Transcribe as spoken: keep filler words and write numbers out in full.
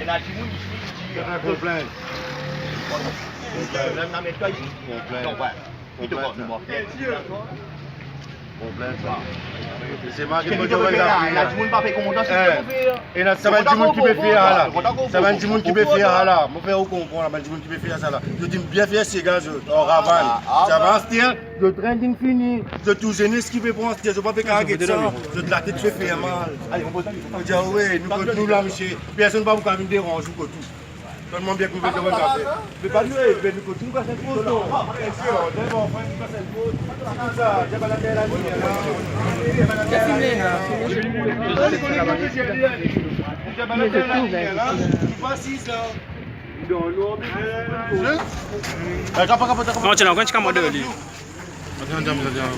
Ena dimoun isi, isi, ena konplint. Konplint. Ena met twa isi. Konplint. Non, ouais. Konplint. Konplint, sa. Se marke... Ena dimoun pa pe kontan, se... Eh, ena sa bann dimoun ki pe fer la. Sa bann dimoun ki pe fer la. Mo fer ou konpran, sa bann dimoun ki pe fer sa la. Zot inn bien fer sega zot, an ravann. Sa va, aster zot train inn fini. Zot tou zenes ki pe pran, zot pa pe kapav get sa, zot latet pe fer mal. Mo dir, we, nou kot nou la, misie. Personn pa pou kapav vinn deranz ou kot ou. Telman bien ki nou pe devan kafe. Me pa nou, eh, be nou kot nou, kas enn poz, non. Enn poz, enn poz, kas enn poz. Sa, diab a later la, nou la. Diab a later la, nou la. Nou pa asiz la. Non, ti ena ankor enn ti kamarad li. Atann, atann, atann.